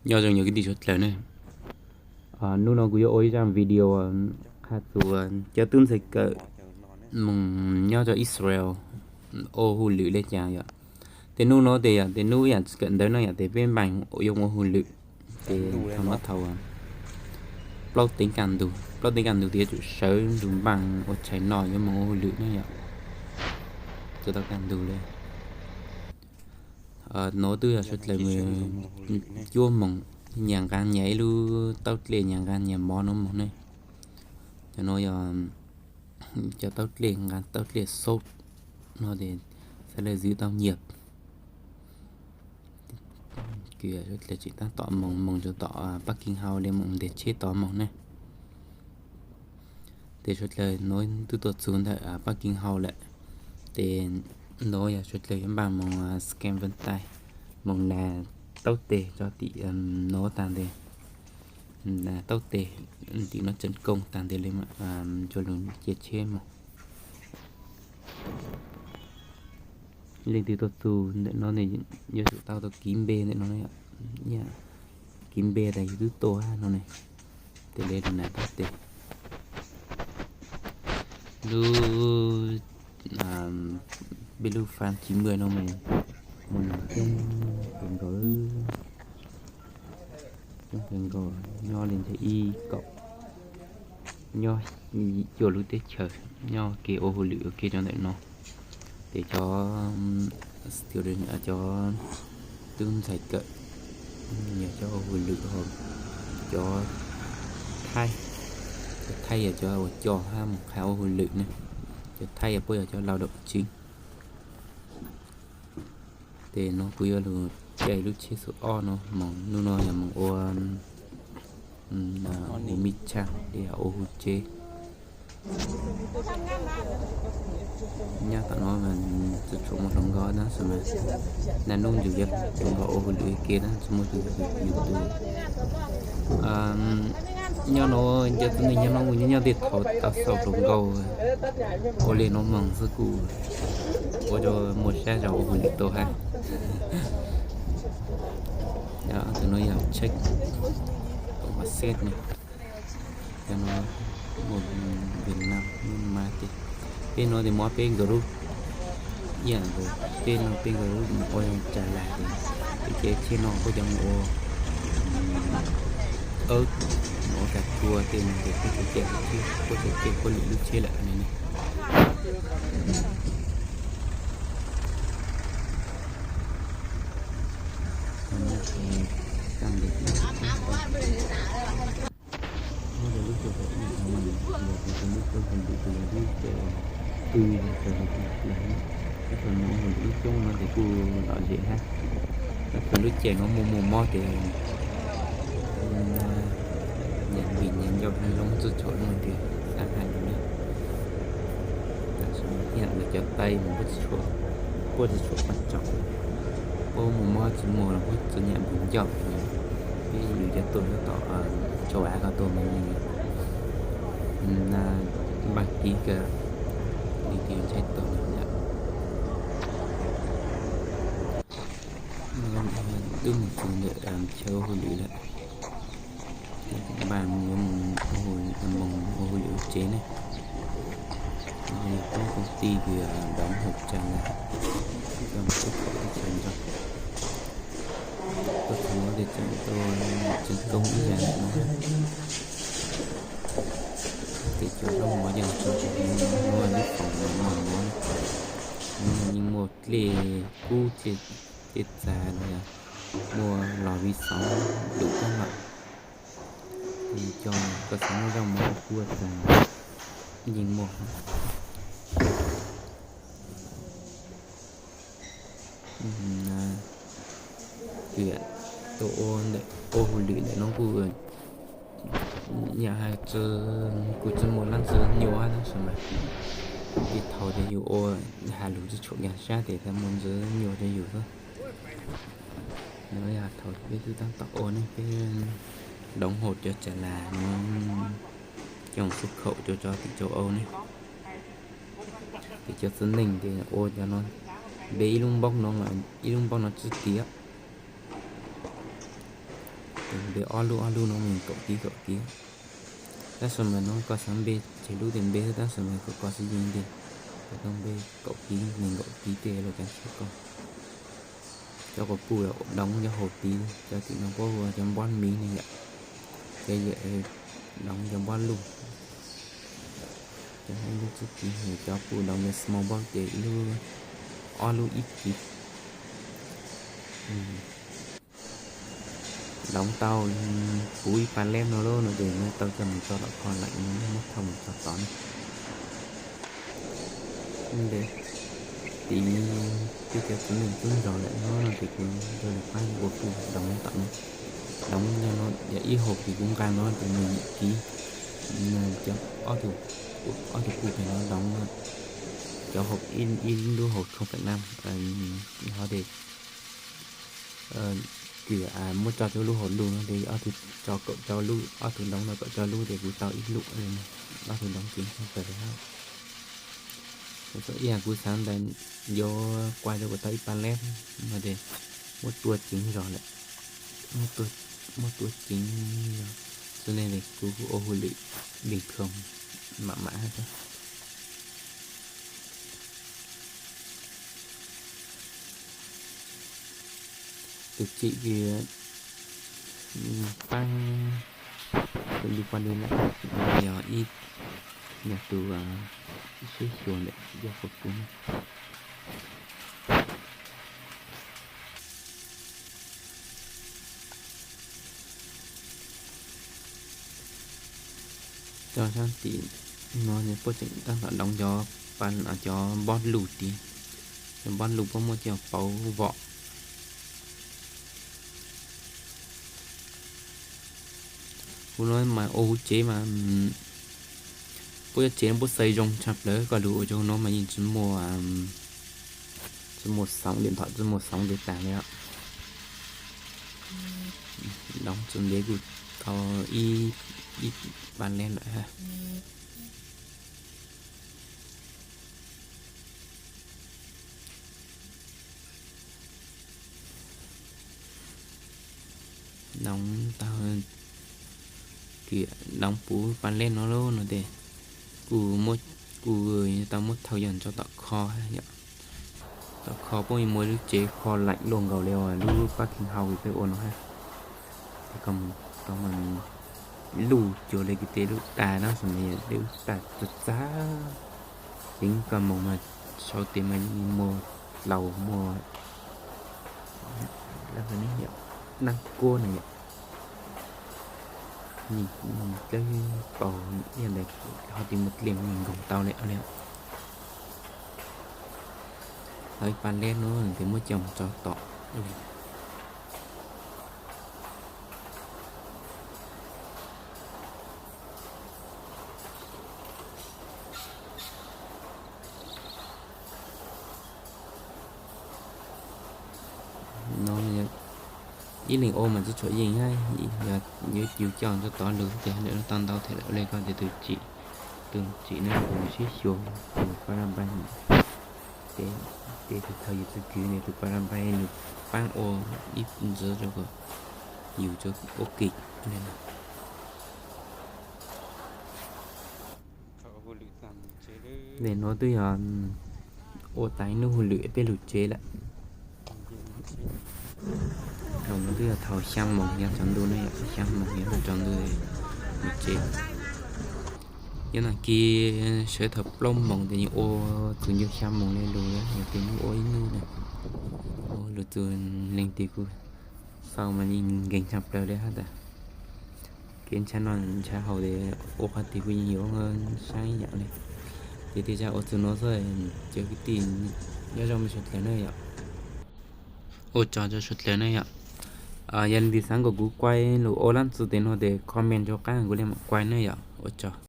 Nyob zoo yog kwv tij suav dlawg ne. Hnub no kuv yuav ua ib zaj video qha txug cov tub ntxhais kawm moog nyob rau Israel ua hauj lwm le caag yom. Ces nub no tes yom, tes nub yam kawm ntawv no yom, tes peb npaaj yuav ua hauj lwm. Ces thaum no thaum plaub teev kaj ntug, plaub teev kaj ntug tes yuav tsum sawv nrug npaaj ua tshais no yuav moog ua hauj lwm ne yom. Txug tau kaj ntug le. Nuav twb yog suav dlawg cuab moog, nyag nqaa nyag ib lub taub dlej, nyag nqaa nyag mov nuav moog ne. Cov nuav yog cov taub dlej, nqaa taub dlej xauv no tes xaav le zwv tau nyag. Suav dlawg tseem taab tom moog, moog rua tom parking hau le moog ntiag tsheb tod moog ne. Tes suav dlawg nuav twb tuaj txug ntawm parking hau lawm. Tes nuav yog suav dlawg yuav npaaj moog scan vân tay, moog nas taub teg rua tim nuav taag nteg, nas taub teg tim nuav tseem kooj taag nteg le, cua lug cia tsheb moog. Leej twg tuaj txug ntawm no yuav tsum tau tau kiv npe ntawm no, kiv npe tas yug twb tuaj hab no ne. Tes le lug nas taub teg. Lub, peb lub farm chín mươi no mas muaj noog coob kawg nkaus, coob kawg nkaus, nyob le ntawm ib kaum, nyob cuaj lub teb chaws, nyob ua ke ua hauj lwm ua ke rau ntawm no. Tes cov, cov tub ntxhais kawm yog cov ua hauj lwm hauv, cov Thaib, cov Thaib yog cov uas coj hab moog qha ua hauj lwm ne. Cov Thaib yog puab yog cov lao động chính. Tes no kuv yuav lug caij lub tsheb xub ob no moog, nub no yog moog ua, ua mib tshaj le ua hauj tsev. Nyob tom no tsi tshua muaj hluas nkauj na, xav mas naj nub ntsug yuav hluas nkauj ua hauj lwm ke na, tsi muaj tug yug tug. Nyob no cov txiv neej nyob no kuj nyob nyob tej thaum tau xauj hluas nkauj ua le nuav moog xwb kuj ua rua muaj sab zog ua hauj lwm tau hab. Tus no yog check, ua xet ne. Cov no muaj Việt Nam, Myanmar tes. Peb no tes muaj peb group, ib yam nkaus peb no peb group mus ua tsa las tes, peb cov tsheb no puab cov mus ua, ub, mus ua kas tshua tej no tes puab cov caij, puab cov caij puab lwm lub tsheb lawm ne. Muab cov lub tuaj, lub tuaj hauj lwm tus yog lub caij tw, tab sis muaj hauj lwm ib coob no ces kuj lom zem hab. Tab sis lub caij no muaj muaj mob tes nyiam npis nyiam ncauj zoo txhua tsav muaj tiag, xav hais lus ne. Tab sis ib yam li cov Thaib mas puab tsis tshua, puab tsis tshua pab tsaug, puab muaj mob tsis muaj los puab tsuas nyiam npis ncauj. Peb yug cov tuaj nyob tom châu Á ko tuaj mas npaj kiv kawg, nws tis ntshai tuag yom. Twb mus txog ntawm chaw ua hauj lwm lawm, npaj yuav mus ua hauj lwm tsev ne. Yog peb công ty kws đóng hộp cà là coj mus xuất khẩu teb chaws ntau. Tuaj txog no tes tseem tuaj tseem koob ib yam no. Tes cov zaub mov yog tso muaj lub foom no mog, yeej muaj dlej kub dlej txag no, muaj los viv xov lum koob lawm. Cov koj xav muaj zaub mov kua txag yeej muaj. Kws tuaj ua ntawm ua hauj lwm ntawm no kuj yam hais kuj tsi muaj leej twg nyuaj tab sis mas tej thaum tes yus ua has lus tsi tshua nkag sab tes txawm muaj ntxwv nyuaj rau yus xwb. No yog thaum peb twb tab tom ua ne, peb đóng hộp cov cà là no coj mus xuất khẩu rau cov tim châu Âu ne. Ces cov txiv neej tes ua cov no, npe ib lub npoob no, ib lub npoob no tsib tis. Npe ob lub ob lub no mas kaum kib kaum kib. Tab sis mas no koj xav npe tseg lub tias npe xwb, tab sis mas kom koj sib yeej tias koj tau npe kaum kib nees nkaum kib tej los cov ntshe koj. Cov quas puj doov cov hauv tid, cov tim no puab hu cov npob miv ne yom. Cov yawm doov cov npob luj. Cov no ib lub tsib kib, cov puj doov cov small box ces ib lub, ob lub ib kib. Doov tau puv ib pas leb no lawm no ces tau coj mus tso tom kho lawm, muab thauj mus tso tod na. Nte, tid twb cov txiv neej tub nrog lawm no no ces kuv rov lawv pab ua puj doov tom no. Doov no yog ib hauv ces kuv nqa no ces nws yim kib, cov ob tug puj pem no doov, cov hauv ib lub hauv không phẩy năm, ho tias kws muab tso rau lub hauv lug no ces ob tug tso kaum rau lub, ob tug doov no kaum rau lub ces kuv tau ib lub, ob tug doov ces txog plaws li hab. Ib yam kuv xav ntawd yuav quaj rau kom tau ib pas leb no ces muab tua ceev zog lawm, muab tua ceev zog, xws li kuv kuj ua hauj lwm bình thường mam mam hab. Tus tsim pab tus li poj li lawm, yog ib, yog tus sib xyuas ntawm yog qhov kuv. Cov sab tim no puab tseem tab tom doov cov, cov npob luj tid, cov npob luj puab muab coj pauv vom. Huv no mas ua huv tsev mas puab cov tsev no puab xaiv zoo tshaj plaws, koj lug ua rau huv no mas yeej tsis muaj, tsis muaj xoov, điện thoại tsis muaj xoov ces tag li os. Doov txuas ntev kuj tau ib, ib pas leb lawm hab. Doov tau, doov puv pas leb no lawm no tes, kuj, kuj tau muab thauj yog tso tom kho, tom kho puab muaj lub tsev kho laiv luaj nkaus li uas lub parking house peb ua no hab. Tes koj mus tau mas luj cuag li kuv tej lub tag na, xyov yog tej lub tag txag txag, ces koj mus mas sau tes mas muaj laus muaj, neeb kuab na yom, dlawb paug ib ntawd ho tis muaj dlej nkoos tau li li. Tau ib pas leb no tes muab coj mus tso tom. No ib leeg ua mas tsis tshua yeej hab, yog yus coj tso tod lug xwb ces haj tseem tau ntau thiab. Ua li koj tes tus tsim, tus tsim no tus sib xyuas, tus pab laj npab, tes tus thaum yus txuj kwv tes tus pab laj npab nws paab ua ib ntxiv rau kom yus ua ke li no. Tes nuav twb yog ua tas ib hnub hauj lwm peb lug tsev lawm. Thaum no twb yog thaum xya moos yog tsaus ntuj na yom, xya moos yog tsaus ntuj lug tsev. Yog no kis sawv thaum plaub moos tes yeej ua txug ncu xya moos li lug, yog tes hnub ua ib hnub na, ua lug txug leej twg kuj xaus mas yeej nkeeg tshaj plaws li hab tas. Kev ntshaw noj ntshaw haus tes ua qhov twg kuj yeej yuav saib yam li. Ces tej zag ua txug nuav xwb, cov kwv tij, nyob zoo mej suav dlawg na yom. Ua tsaug rau suav dlawg na yom. Yog leej twg xav kom kuv kuaj lug ua lab ntxwv tes no tes comment rau qaab kuv le maam kuaj na yom. Ua tsaug.